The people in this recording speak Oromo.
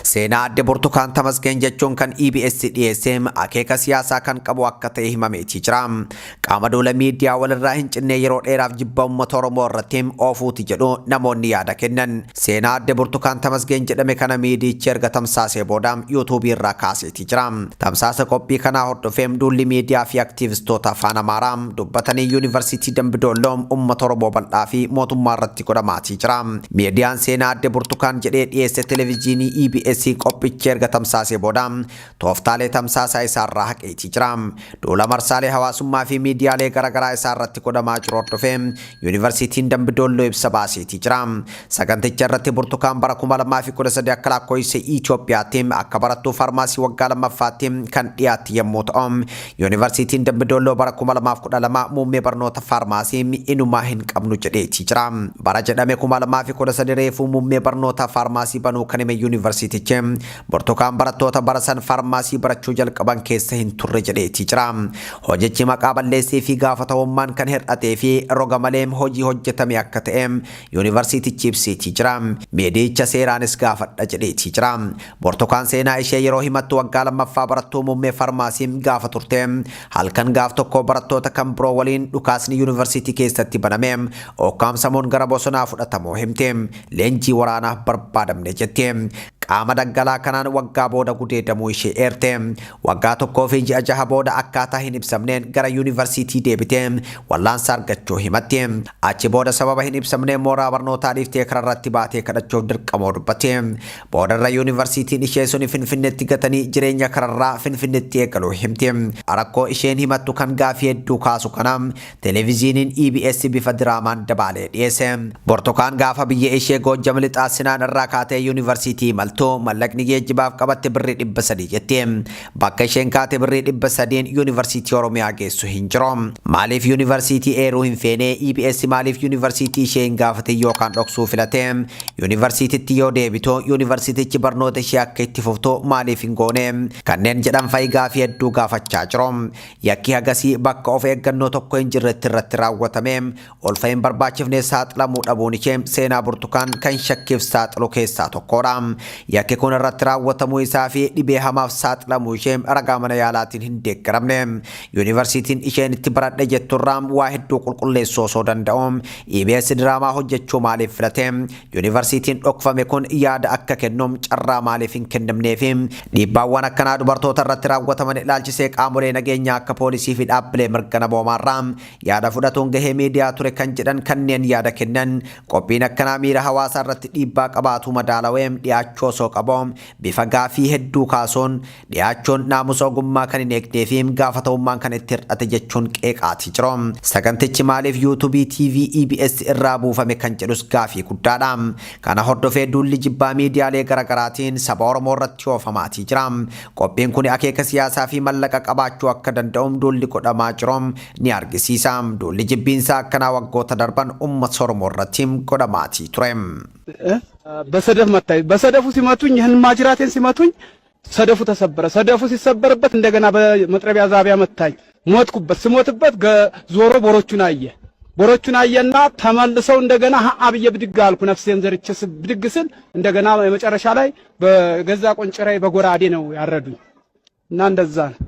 Seenaa adde Burtukaan Tamasgeen jechuun kan EBS dhiyeesse akeeka siyaasaa kan qabu akka ta'e himameetii jira. Qaama duula miidiyaa walirraa hin cinne yeroo dheeraaf jibba uummata Oromoo irratti oofuuti jedhu namoonni yaada kennan. Seenaa adde Burtukaan Tamasgeen jedhame kana miidiyichi erga tamsaasee booda yuutuubii irraa kaaseetii jira. Tamsaasa qophii kanaa hordofee duulli miidiyaa fi aktiivistoota afaan Amaaraa dubbatanii Yuunivarsiitii Dambi Doolloo uummata Oromoo bal'aa fi mootummaa irratti godhamaatii jira. Miidiyaan seenaa adde Burtukaan jedhee dhiyeesse televezyiinii EBS qophicha erga tamsaasee booda tooftaalee tamsaasaa isaarraa haqeetii jira. Duula marsaalee hawaasummaa fi miidiyaalee garaagaraa isaarratti godhamaa jiru hordofee Yuunivarsiitiin Dambi Doolloo ibsa baaseetii jira. Saganticha irratti Burtukaan bara 2013 akka lakkoofsa Itoophiyaatti akka barattuu faarmaasii waggaa lammaffaatti kan dhiyaatti yommuu ta'u, Yuunivarsiitiin Dambi Doolloo bara 2012 muummee barnoota faarmaasii inumaa hin qabnu jedheetii jira. Bara jedhame 2013 reefuu muummee barnoota faarmaasii banuu kan hime yuunivarsiitichi, Burtukaan barattoota bara san faarmaasii barachuu jalqaban keessa hin turre jedheetii jira. Hojichi maqaa balleessii fi gaafatamummaan kan hir'atee fi roga malee hojii hojjetame akka ta'e yuunivarsiitichi ibseetii jira. Miidiyicha seeraanis gaafadha jedheetii jira. Burtukaan seenaa ishee yeroo himattu waggaa lammaffaa barattuu muummee faarmaasii gaafa turte halkan gaaf tokko barattoota kan biroo waliin dhukaasni yuunivarsiitii keessatti baname ukkaamsamuun gara bosonaa fudhatamuu himte. Leenjii waraanaaf barbaadamne jette. Qaama daggalaa kanaan waggaa booda gudeedamuu ishee eerte. Waggaa 1 fi ji'a 6 booda akkaataa hin ibsamneen gara yuunivarsiitii deebite wallaansa argachuu himatte. Achi booda sababa hin ibsamneen mooraa barnootaa dhiiftee kararratti baatee kadhachuuf dirqamoo dubbatte. Boodarra yuunivarsiitiin ishee suni Finfinneetti gatanii jireenya kararraa Finfinneetti eegaluu himte. Rakkoo isheen himattu kan gaafii hedduu kaasu kana televezyiiniin EBS bifa diraamaan dabaalee dhiyeesse. Burtukaan gaafa biyya ishee Goojjam Lixaa Sinaan irraa kaatee yuunivarsiitii imaltu mallaqni geejjibaaf qabatte birrii 300 jetti. Bakka isheen kaate birrii 300n yuunivarsiitii Oromiyaa geessu hin jiru. Maaliif yuunivarsiitii eeruu hin feene? EBS maaliif yuunivarsiitii ishee hin gaafatin yookaan dhoksuu filate? Yuunivarsiititti yoo deebitu yuunivarsiitichi barnoota ishee akka itti fuftu maaliif hin goone? Kanneen jedhan fa'i gaafii hedduu gaafachaa jiru. Yakki hagasii bakka of eeggannoo tokko hin jirretti irratti raawwatame ulfa hin barbaachifne saaxilamuu dhabuun ishee seenaa Burtukaan kan shakkiif saaxilu keessaa tokkodha. Yakki kun irratti raawwatamuu isaa fi dhibee hamaaf saaxilamuu ishee ragaa mana yaalaatiin hin deeggaramne. Yuunivarsiitiin isheen itti baradhe jetturraa waa hedduu qulqulleessuu osoo danda'u EBS diraamaa hojjechuu maaliif filate? Yuunivarsiitiin dhokfame kun yaada akka kennu carraa maaliif hin kennamneefi? Dhiibbaawwan akkanaa dubartoota irratti raawwataman ilaalchisee qaamolee nageenyaa akka poolisii fi dhaabbilee mirga namoomaarraa yaada fudhatuun gahee miidiyaa ture kan jedhan kanneen yaada kennan, qophiin akkanaa miira hawaasaa irratti dhiibbaa qabaatu madaalawee dhiyaachuu osoo qabu bifa gaafii hedduu kaasuun dhiyaachuun naamusa ogummaa kan hin eegnee fi gaafatamummaan kan itti hir'ate jechuun qeeqaatii jiru. Sagantichi maaliif yuutuubii TV EBS irraa buufame kan jedhus gaafii guddaadha. Kana hordofee duulli jibbaa miidiyaalee garaagaraatiin saba Oromoo irratti oofamaatii jira. Qophiin kun akeeka siyaasaa fi mallaqa qabaachuu akka danda'u duulli godhamaa jiru ni argisiisa. Duulli jibbiinsaa akkanaa waggoota darban uummata Oromoo irratti godhamaatii ture. በሰደፍ መታኝ። በሰደፉ ሲመቱኝ ይህን ማጅራቴን ሲመቱኝ ሰደፉ ተሰበረ። ሰደፉ ሲሰበርበት እንደገና በመጥረቢያ ዛቢያ መታኝ። ሞትኩበት። ስሞትበት ዞሮ ቦሮቹን አየ። ቦሮቹን አየና ተመልሰው እንደገና ሀ ብዬ ብድግ አልኩ። ነፍሴን ዘርቼ ብድግ ስል እንደገና የመጨረሻ ላይ በገዛ ቆንጭራዬ በጎራዴ ነው ያረዱኝ እና እንደዛ ነው።